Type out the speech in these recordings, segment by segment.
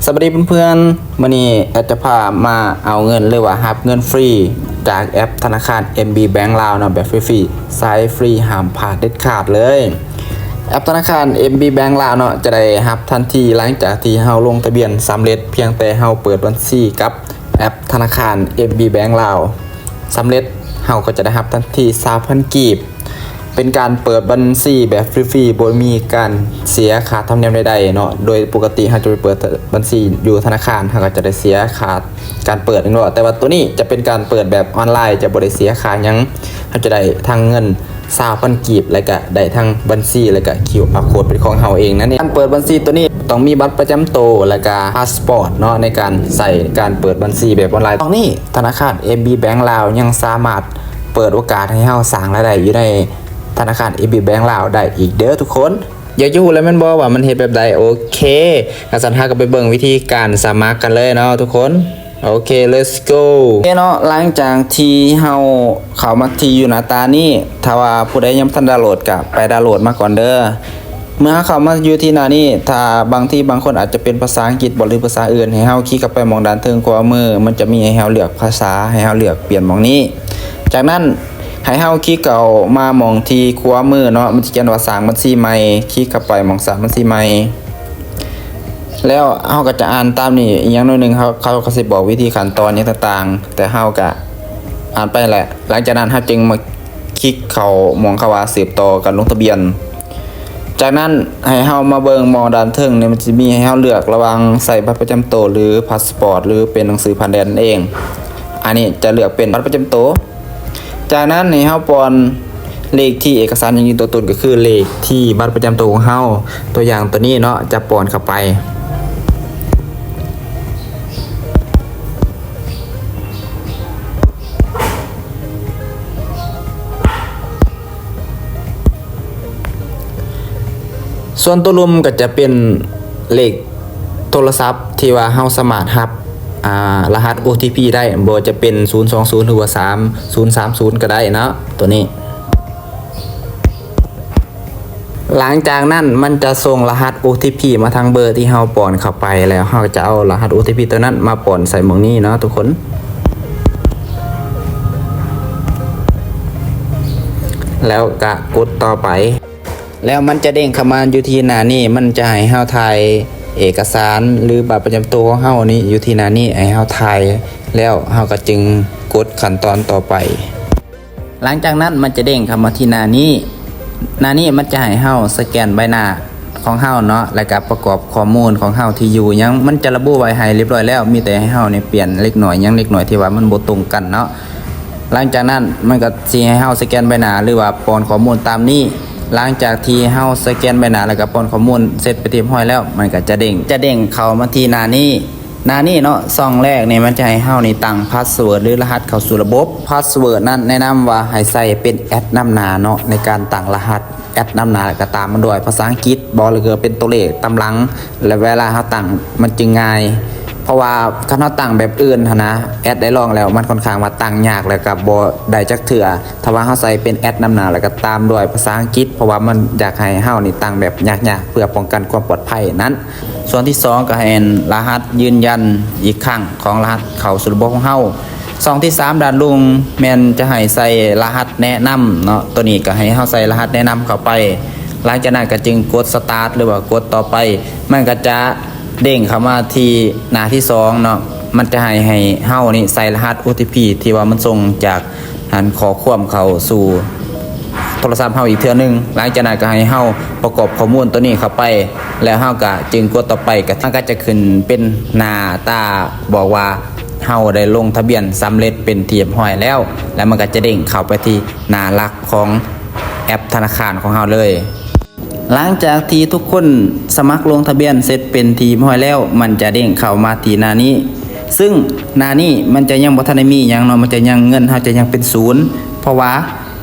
ສະບາຍດີເພື່ອນໆ ມື້ນີ້ແອັດຈະພາມາເອົາເງິນ ຫຼືວ່າຮັບເງິນຟຣີຈາກແອັບທະນາຄານ ເອັມບີ Bank ລາວເນາະ ແບບຟຣີໆ ໃຊ້ຟຣີ ຫ້າມພາດເດັດຂາດເລີຍ. ແອັບທະນາຄານ ເອັມບີ Bank ລາວເນາະ ຈະໄດ້ຮັບທັນທີຫຼັງຈາກທີ່ເຮົາລົງທະບຽນສຳເລັດ ພຽງແຕ່ເຮົາເປີດບັນຊີກັບແອັບທະນາຄານ ເອັມບີ Bank ລາວສຳເລັດ ເຮົາກໍຈະໄດ້ຮັບທັນທີ ຊາວພັນກີບ. ເປັນການເປີດບັນຊີແບບຟຣີໆ ບໍ່ມີການເສຍຄ່າທຳນຽມໃດໆເນາະ. ໂດຍປົກກະຕິເຮົາຈະໄປເປີດບັນຊີຢູ່ທະນາຄານ ເຮົາກໍຈະໄດ້ເສຍຄ່າການເປີດແມ່ນບໍ່? ແຕ່ວ່າໂຕນີ້ຈະເປັນການເປີດແບບອອນລາຍ ຈະບໍ່ໄດ້ເສຍຄ່າຫຍັງ. ເຮົາຈະໄດ້ທັງເງິນຊາວພັນກີບ ແລະກະໄດ້ທັງບັນຊີ ແລະກະຄິວອາໂຄດເປັນຂອງເຮົາເອງນັ້ນເອງ. ການເປີດບັນຊີໂຕນີ້ຕ້ອງມີບັດປະຈຳໂຕ ແລະກະພາສປອດເນາະ ໃນການໃຊ້ການເປີດບັນຊີແບບອອນລາຍ. ນອກນີ້ ທະນາຄານ ເອັມບີ Bank ລາວ ຍັງສາມາດເປີດໂອກາດໃຫ້ເຮົາສ້າງລາຍໄດ້ຢູ່ໃນທະນາຄານ ເອັມບີ Bank ລາວ ໄດ້ອີກເດີທຸກຄົນ. ຢາກຈະຮູ້ແລ້ວແມ່ນບໍ່ວ່າມັນເຮັດແບບໃດ? ໂອເຄ ຄັນຊັ້ນເຮົາກໍໄປເບິ່ງວິທີການສະໝັກກັນເລີຍເນາະທຸກຄົນ. ໂອເຄ let's go. ໂອເຄເນາະ ຫຼັງຈາກທີ່ເຮົາເຂົ້າມາທີ່ຢູ່ໜ້າຕານີ້ ຖ້າວ່າຜູ້ໃດຍັງບໍ່ທັນດາວໂຫຼດກໍໄປດາວໂຫຼດມາກ່ອນເດີ. ເມື່ອເຮົາເຂົ້າມາຢູ່ທີ່ໜ້ານີ້ ຖ້າບາງທີບາງຄົນອາດຈະເປັນພາສາອັງກິດບໍ່ ຫຼືພາສາອື່ນ ໃຫ້ເຮົາຄລິກເຂົ້າໄປໝ່ອງດ້ານເທິງຂວາມື ມັນຈະມີໃຫ້ເຮົາເລືອກພາສາ ໃຫ້ເຮົາເລືອກປ່ຽນໝ່ອງນີ້. ຈາກນັ້ນໃຫ້ເຮົາຄລິກເຂົ້າມາໝ່ອງທີ່ຂວາມືເນາະ ມັນຈະຂຽນວ່າສ້າງບັນຊີໃໝ່ ຄລິກເຂົ້າໄປໝ່ອງສ້າງບັນຊີໃໝ່ ແລ້ວເຮົາກໍຈະອ່ານຕາມນີ້ອີກຢ່າງໜ້ອຍໜຶ່ງ ເຂົາ ເຂົາກໍຊິບອກວິທີຂັ້ນຕອນຫຍັງຕ່າງໆ ແຕ່ເຮົາກໍອ່ານໄປແຫຼະ. ຫຼັງຈາກນັ້ນເຮົາຈຶ່ງມາ ຄລິກເຂົ້າໝ່ອງຄຳວ່າສືບຕໍ່ການລົງທະບຽນ. ຈາກນັ້ນໃຫ້ເຮົາມາເບິ່ງໝ່ອງດ້ານເທິງນີ້ ມັນຈະມີໃຫ້ເຮົາເລືອກລະຫວ່າງໃຊ້ບັດປະຈຳໂຕ ຫຼື ພາສປອດ ຫຼື ເປັນໜັງສືຜ່ານແດນນັ້ນເອງ. ອັນນີ້ຈະເລືອກເປັນບັດປະຈຳໂຕ. ຈາກນັ້ນໃຫ້ເຮົາປ້ອນເລກທີ່ເອກະສານຢັ້ງຢືນຕົວຕົນ ກໍຄືເລກທີ່ບັດປະຈຳໂຕຂອງເຮົາ. ຕົວຢ່າງຕົວນີ້ເນາະ ຈະປ້ອນເຂົ້າໄປ. ສ່ວນຕົວລຸ່ມກໍຈະເປັນເລກໂທລະສັບທີ່ວ່າເຮົາສາມາດຮັບ ອ່າ ລະຫັດ ໂອທີພີ ໄດ້ ບໍ່ວ່າຈະເປັນ ສູນສອງສູນ ຫຼືວ່າ ສາມສູນສາມສູນ ກໍໄດ້ເນາະ ຕົວນີ້. ຫຼັງຈາກນັ້ນມັນຈະສົ່ງລະຫັດ ໂອທີພີ ມາທາງເບີທີ່ເຮົາປ້ອນເຂົ້າໄປ ແລ້ວເຮົາຈະເອົາລະຫັດ ໂອທີພີ ຕົວນັ້ນມາປ້ອນໃສ່ໝ່ອງນີ້ເນາະທຸກຄົນ ແລ້ວກະກົດຕໍ່ໄປ. ແລ້ວມັນຈະເດ້ງເຂົ້າມາຢູ່ທີ່ໜ້ານີ້ ມັນຈະໃຫ້ເຮົາຖ່າຍເອກະສານ ຫຼື ບັດປະຈຳໂຕຂອງເຮົານີ້ຢູ່ທີ່ໜ້ານີ້ ໃຫ້ເຮົາຖ່າຍ ແລ້ວເຮົາກໍຈຶ່ງກົດຂັ້ນຕອນຕໍ່ໄປ. ຫຼັງຈາກນັ້ນມັນຈະເດ້ງເຂົ້າມາທີ່ໜ້ານີ້ ໜ້ານີ້ມັນຈະໃຫ້ເຮົາສະແກນໃບໜ້າຂອງເຮົາເນາະ ແລ້ວກໍປະກອບຂໍ້ມູນຂອງເຮົາ ທີ່ຢູ່ຫຍັງ ມັນຈະລະບຸໄວ້ໃຫ້ລຽບຮ້ອຍແລ້ວ ມີແຕ່ໃຫ້ເຮົານີ້ປ່ຽນເລັກນ້ອຍ ຫຍັງເລັກນ້ອຍທີ່ວ່າມັນບໍ່ຕົງກັນເນາະ. ຫຼັງຈາກນັ້ນມັນກໍຊິໃຫ້ເຮົາສະແກນໃບໜ້າ ຫຼືວ່າປ້ອນຂໍ້ມູນຕາມນີ້. ຫຼັງຈາກທີ່ເຮົາສະແກນໃບໜ້າ ແລ້ວກໍປ້ອນຂໍ້ມູນເສັດໄປທີ່ຮຽບຮ້ອຍແລ້ວ ມັນກໍຈະເດ້ງ ຈະເດ້ງເຂົ້າມາທີ່ໜ້ານີ້. ໜ້ານີ້ເນາະ ຊ່ອງແລກນີ້ມັນຈະໃຫ້ເຮົານີ້ຕັ້ງພາສເວີດ ຫຼື ລະຫັດເຂົ້າສູ່ລະບົບ. ພາສເວີດນັ້ນແນະນຳວ່າໃຫ້ໃສ່ເປັນແອັດນຳໜ້າເນາະ ໃນການຕັ້ງລະຫັດແອັດນຳໜ້າ ແລ້ວກໍຕາມມາດ້ວຍພາສາອັງກິດບໍ ຫຼືກໍເປັນຕົວເລກຕາມຫຼັງ ແລະ ເວລາເຮົາຕັ້ງມັນຈຶ່ງງ່າຍ. ເພາະວ່າຄັນເຮົາຕັ້ງແບບອື່ນຫັ້ນນະ ແອັດໄດ້ລອງແລ້ວ ມັນຂ້ອນຂ້າງວ່າຕັ້ງຍາກ ແລ້ວກໍບໍ່ໄດ້ຈັກເທື່ອ. ຖ້າວ່າເຮົາໃສ່ເປັນແອັດນຳໜ້າ ແລ້ວກໍຕາມດ້ວຍພາສາອັງກິດ ເພາະວ່າມັນຢາກໃຫ້ເຮົານີ້ຕັ້ງແບບຍາກໆ ເພື່ອປ້ອງກັນຄວາມປອດໄພນັ້ນ. ຊ່ອງທີສອງກໍໃຫ້ແມ່ນລະຫັດຢືນຢັນອີກຄັ້ງຂອງລະຫັດເຂົ້າສູ່ລະບົບຂອງເຮົາ. ຊ່ອງທີສາມດ້ານລຸ່ມແມ່ນຈະໃຫ້ໃສ່ລະຫັດແນະນຳເນາະ ຕົວນີ້ກໍໃຫ້ເຮົາໃສ່ລະຫັດແນະນຳເຂົ້າໄປ. ຫຼັງຈາກນັ້ນກໍຈຶ່ງກົດສະຕາດ ຫຼືວ່າກົດຕໍ່ໄປ ມັນກໍຈະເດ້ງເຂົ້າມາທີ່ໜ້າທີສອງເນາະ ມັນຈະໃຫ້ ໃຫ້ເຮົານີ້ໃສ່ລະຫັດ ໂອທີພີ ທີ່ວ່າມັນສົ່ງຈາກ ອັນຂໍ້ຄວາມເຂົ້າສູ່ໂທລະສັບເຮົາອີກເທື່ອໜຶ່ງ. ຫຼັງຈາກນັ້ນກໍໃຫ້ເຮົາປະກອບຂໍ້ມູນຕົວນີ້ເຂົ້າໄປ ແລ້ວເຮົາກໍຈຶ່ງກົດຕໍ່ໄປ ກໍ ມັນກໍຈະຂຶ້ນເປັນໜ້າຕາບອກວ່າເຮົາໄດ້ລົງທະບຽນສຳເລັດເປັນທີ່ຮຽບຮ້ອຍແລ້ວ ແລ້ວມັນກໍຈະເດ້ງເຂົ້າໄປທີ່ໜ້າຫຼັກຂອງແອັບທະນາຄານຂອງເຮົາເລີຍ. ຫຼັງຈາກທີ່ທຸກຄົນສະໝັກລົງທະບຽນເສັດເປັນທີ່ຮຽບຮ້ອຍແລ້ວ ມັນຈະເດ້ງເຂົ້າມາທີ່ໜ້ານີ້ ຊຶ່ງໜ້ານີ້ມັນຈະຍັງບໍ່ທັນໄດ້ມີຫຍັງເນາະ ມັນຈະຍັງ ເງິນເຮົາຈະຍັງເປັນສູນ ເພາະວ່າ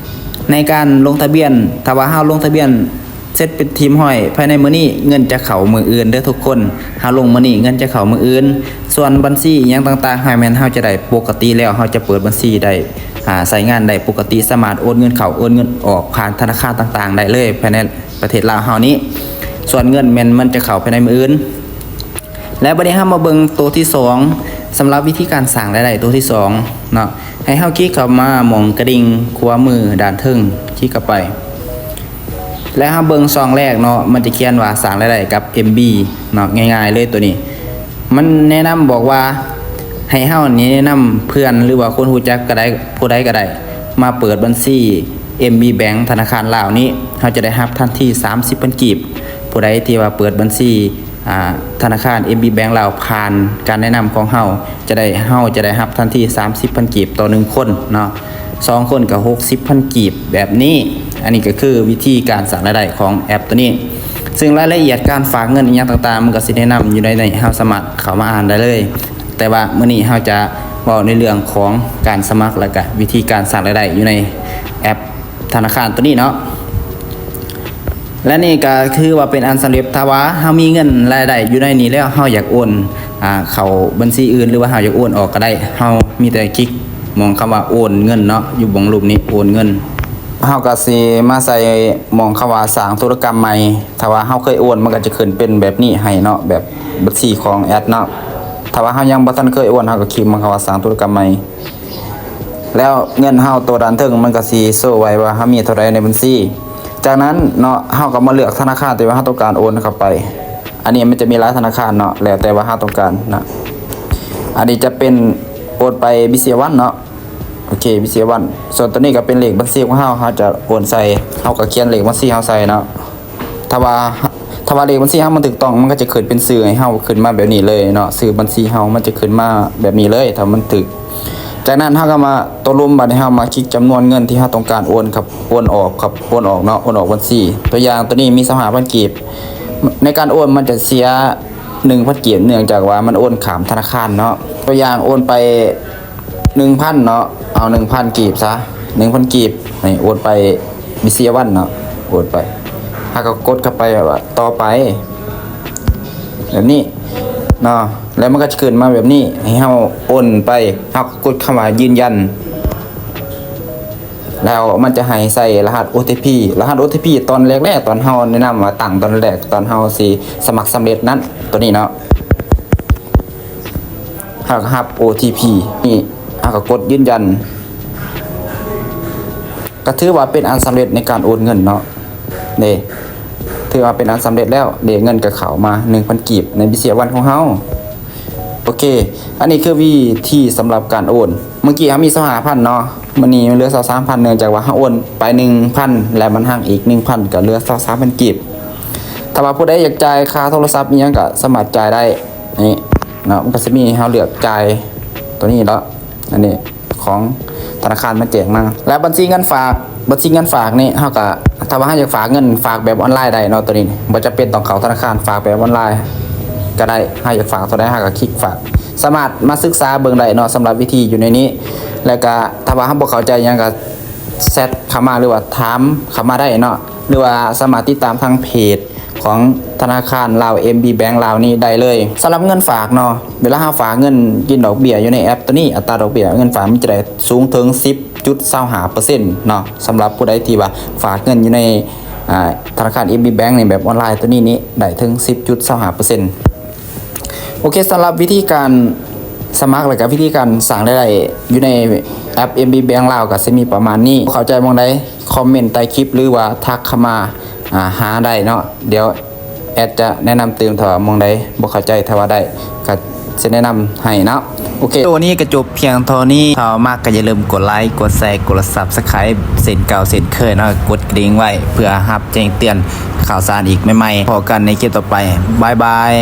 ໃນການລົງທະບຽນ ຖ້າວ່າເຮົາລົງທະບຽນເສັດເປັນທີ່ຮຽບຮ້ອຍພາຍໃນມື້ນີ້ ເງິນຈະເຂົ້າມື້ອື່ນເດີທຸກຄົນ. ເຮົາລົງມື້ນີ້ ເງິນຈະເຂົ້າມື້ອື່ນ. ສ່ວນບັນຊີອີ່ຫຍັງຕ່າງໆ ໃຫ້ແມ່ນເຮົາຈະໄດ້ປົກກະຕິແລ້ວ ເຮົາຈະເປີດບັນຊີໄດ້ ອ່າ ໃຊ້ງານໄດ້ປົກກະຕິ ສາມາດໂອນເງິນເຂົ້າ ໂອນເງິນອອກ ຜ່ານທະນາຄານຕ່າງໆໄດ້ເລີຍ ພາຍໃນ ປະເທດລາວເຮົານີ້. ສ່ວນເງິນແມ່ນມັນຈະເຂົ້າພາຍໃນມື້ອື່ນ. ແລະ ບັດນີ້ເຮົາມາເບິ່ງໂຕທີສອງ ສຳລັບວິທີການສ້າງລາຍໄດ້ໂຕທີສອງເນາະ. ໃຫ້ເຮົາຄລິກເຂົ້າມາໝ່ອງກະດິ່ງຂວາມືດ້ານເທິງ ຄລິກເຂົ້າໄປ ແລະ ເຮົາເບິ່ງຊ່ອງແລກເນາະ ມັນຈະຂຽນວ່າສ້າງລາຍໄດ້ກັບ MB ເນາະ. ງ່າຍໆເລີຍໂຕນີ້ ມັນແນະນຳບອກວ່າ ໃຫ້ເຮົານີ້ແນະນຳເພື່ອນ ຫຼືວ່າຄົນຮູ້ຈັກກໍໄດ້ ຜູ້ໃດກໍໄດ້ ມາເປີດບັນຊີ MB Bank ທະນາຄານລາວນີ້ ເຮົາຈະໄດ້ຮັບທັນທີສາມສິບພັນກີບ. ຜູ້ໃດທີ່ວ່າເປີດບັນຊີ ອ່າ ທະນາຄານ MB Bank ລາວ ຜ່ານການແນະນຳຂອງເຮົາ ຈະໄດ້ ເຮົາຈະໄດ້ຮັບທັນທີສາມສິບພັນກີບຕໍ່ໜຶ່ງຄົນເນາະ, ສອງຄົນກໍຫົກສິບພັນກີບແບບນີ້. ອັນນີ້ກໍຄືວິທີການສ້າງລາຍໄດ້ຂອງແອັບໂຕນີ້ ຊຶ່ງລາຍລະອຽດການຝາກເງິນອີ່ຫຍັງຕ່າງໆ ມັນກໍຊິແນະນຳຢູ່ໃນນີ້ ເຮົາສາມາດເຂົ້າມາອ່ານໄດ້ເລີຍ. ແຕ່ວ່າມື້ນີ້ເຮົາຈະເວົ້າໃນເລື່ອງຂອງການສະໝັກ ແລະກະວິທີການສ້າງລາຍໄດ້ຢູ່ໃນແອັບທະນາຄານໂຕນີ້ເນາະ. ແລະນີ້ກໍຖືວ່າເປັນອັນສຳເລັດ. ຖ້າວ່າເຮົາມີເງິນລາຍໄດ້ຢູ່ໃນນີ້ແລ້ວ ເຮົາຢາກໂອນ ອ່າ ເຂົ້າບັນຊີອື່ນ ຫຼືວ່າເຮົາຢາກໂອນອອກກໍໄດ້. ເຮົາມີແຕ່ຄລິກໝ່ອງຄຳວ່າໂອນເງິນເນາະ ຢູ່ໝ່ອງຮູບນີ້ ໂອນເງິນ. ເຮົາກໍຊິມາໃສ່ໝ່ອງຄຳວ່າສ້າງທຸລະກຳໃໝ່. ຖ້າວ່າເຮົາເຄີຍໂອນ ມັນກໍຈະຂຶ້ນເປັນແບບນີ້ໃຫ້ເນາະ ແບບບັນຊີຂອງແອັດເນາະ. ຖ້າວ່າເຮົາຍັງບໍ່ທັນເຄີຍໂອນ ເຮົາກໍຄລິກໝ່ອງຄຳວ່າສ້າງທຸລະກຳໃໝ່ ແລ້ວເງິນເຮົາໂຕດ້ານເທິງມັນກໍຊິໂຊໄວ້ວ່າເຮົາມີເທົ່າໃດໃນບັນຊີ. ຈາກນັ້ນເນາະ ເຮົາກໍມາເລືອກທະນາຄານທີ່ວ່າເຮົາຕ້ອງການໂອນເຂົ້າໄປ. ອັນນີ້ມັນຈະມີຫຼາຍທະນາຄານເນາະ ແລ້ວແຕ່ວ່າເຮົາຕ້ອງການນະ. ອັນນີ້ຈະເປັນໂອນໄປ BCA One ເນາະ. ໂອເຄ BCA One. ສ່ວນຕົວນີ້ກໍເປັນເລກບັນຊີຂອງເຮົາ ເຮົາຈະໂອນໃສ່ ເຮົາກໍຂຽນເລກບັນຊີເຮົາໃສ່ເນາະ. ຖ້າວ່າ ຖ້າວ່າເລກບັນຊີເຮົາມັນຖືກຕ້ອງ ມັນກໍຈະຂຶ້ນເປັນຊື່ໃຫ້ເຮົາຂຶ້ນມາແບບນີ້ເລີຍເນາະ. ຊື່ບັນຊີເຮົາມັນຈະຂຶ້ນມາແບບນີ້ເລີຍ ຖ້າມັນຖືກ. ຈາກນັ້ນເຮົາກໍມາຕົວລຸ່ມ ບັດນີ້ເຮົາມາຄລິກຈຳນວນເງິນທີ່ເຮົາຕ້ອງການໂອນຄັບ ໂອນອອກຄັບ ໂອນອອກເນາະ ໂອນອອກບັນຊີ. ຕົວຢ່າງຕົວນີ້ມີຊາວຫ້າພັນກີບ ໃນການໂອນມັນຈະເສຍໜຶ່ງພັນກີບ ເນື່ອງຈາກວ່າມັນໂອນຂ້າມທະນາຄານເນາະ. ຕົວຢ່າງໂອນໄປ ໜຶ່ງພັນເນາະ ເອົາໜຶ່ງພັນກີບຊະ ໜຶ່ງພັນກີບ ໃຫ້ໂອນໄປ BCA One ເນາະ ໂອນໄປ. ເຮົາກໍກົດເຂົ້າໄປວ່າຕໍ່ໄປ ແບບນີ້ເນາະ ແລ້ວມັນກໍຈະຂຶ້ນມາແບບນີ້ ໃຫ້ເຮົາໂອນໄປ. ເຮົາກໍກົດຄຳວ່າຢືນຢັນ ແລ້ວມັນຈະໃຫ້ໃສ່ລະຫັດ OTP ລະຫັດ OTP ຕອນແລກໆ ຕອນເຮົາແນະນຳວ່າຕັ້ງຕອນແລກ ຕອນເຮົາຊິສະໝັກສຳເລັດນັ້ນ ຕົວນີ້ເນາະ. ເຮົາກໍຮັບ OTP ນີ້ ເຮົາກໍກົດຢືນຢັນ ກໍຖືວ່າເປັນອັນສຳເລັດໃນການໂອນເງິນເນາະ. ເດ້ ຖືວ່າເປັນອັນສຳເລັດແລ້ວ ເດ້ ເງິນກໍເຂົ້າມາໜຶ່ງພັນກີບໃນ BCA One ຂອງເຮົາ. ໂອເຄ ອັນນີ້ຄືວິທີສຳລັບການໂອນ. ເມື່ອກີ້ເຮົາມີຊາວຫ້າພັນເນາະ ມື້ນີ້ເຫຼືອຊາວສາມພັນ ເນື່ອງຈາກວ່າເຮົາໂອນໄປໜຶ່ງພັນ ແລ້ວມັນຫາງອີກໜຶ່ງພັນ ກໍເຫຼືອຊາວສາມພັນກີບ. ຖ້າວ່າຜູ້ໃດຢາກຈ່າຍຄ່າໂທລະສັບອີ່ຫຍັງກໍສາມາດຈ່າຍໄດ້. ນີ້ເນາະ ມັນກໍຊິມີໃຫ້ເຮົາເລືອກຈ່າຍຕົວນີ້ເນາະ. ອັນນີ້ຂອງທະນາຄານມາແຈ້ງມາ. ແລ້ວບັນຊີເງິນຝາກ ບັນຊີເງິນຝາກນີ້ເຮົາກໍ ຖ້າວ່າເຮົາຢາກຝາກເງິນ ຝາກແບບອອນລາຍໄດ້ເນາະ ຕົວນີ້ບໍ່ຈຳເປັນຕ້ອງເຂົ້າທະນາຄານ ຝາກແບບອອນລາຍກໍໄດ້. ເຮົາຢາກຝາກເທົ່າໃດເຮົາກໍຄລິກຝາກ ສາມາດມາສຶກສາເບິ່ງໄດ້ເນາະ ສຳລັບວິທີຢູ່ໃນນີ້. ແລ້ວກໍຖ້າວ່າເຮົາບໍ່ເຂົ້າໃຈຫຍັງກໍແຊັດເຂົ້າມາ ຫຼືວ່າຖາມເຂົ້າມາໄດ້ເນາະ ຫຼືວ່າສາມາດຕິດຕາມທາງເພຈ ຂອງທະນາຄານລາວ MB Bank ລາວນີ້ໄດ້ເລີຍ. ສຳລັບເງິນຝາກເນາະ ເວລາເຮົາຝາກເງິນກິນດອກເບ້ຍຢູ່ໃນແອັບໂຕນີ້ ອັດຕາດອກເບ້ຍເງິນຝາກມັນຈະໄດ້ສູງເຖິງສິບຈຸດຊາວຫ້າເປີເຊັນເນາະ. ສຳລັບຜູ້ໃດທີ່ວ່າຝາກເງິນຢູ່ໃນ ອ່າ ທະນາຄານ MB Bank ນີ້ແບບອອນລາຍໂຕນີ້ນີ້ ໄດ້ເຖິງສິບຈຸດຊາວຫ້າເປີເຊັນ. ໂອເຄ ສຳລັບວິທີການສະໝັກ ແລະກະວິທີການສ້າງລາຍໄດ້ຢູ່ໃນແອັບ MB Bank ລາວ ກະຊິມີປະມານນີ້. ເຂົ້າໃຈໝ່ອງໃດ ຄອມເມັນໃຕ້ຄລິບ ຫຼືວ່າທັກເຂົ້າມາ ອ່າ ຫາໄດ້ເນາະ. ດຽວແອັດຈະແນະນຳຕື່ມ ຖ້າວ່າໝ່ອງໃດບໍ່ເຂົ້າໃຈ ຖ້າວ່າໄດ້ກໍຊິແນະນຳໃຫ້ເນາະ. ໂອເຄ ໂຕນີ້ກໍຈົບພຽງເທົ່ານີ້. ຖ້າວ່າມັກກໍຢ່າລືມກົດໄລ ກົດແຊ ກົດ Subscribe ເຊັ່ນເກົ່າເຊັ່ນເຄີຍເນາະ, ກົດກະດິ່ງໄວ້ເພື່ອຮັບແຈ້ງເຕືອນຂ່າວສານອີກໃໝ່ໆ. ພໍ້ກັນໃນຄລິບຕໍ່ໄປ. ບາຍບາຍ.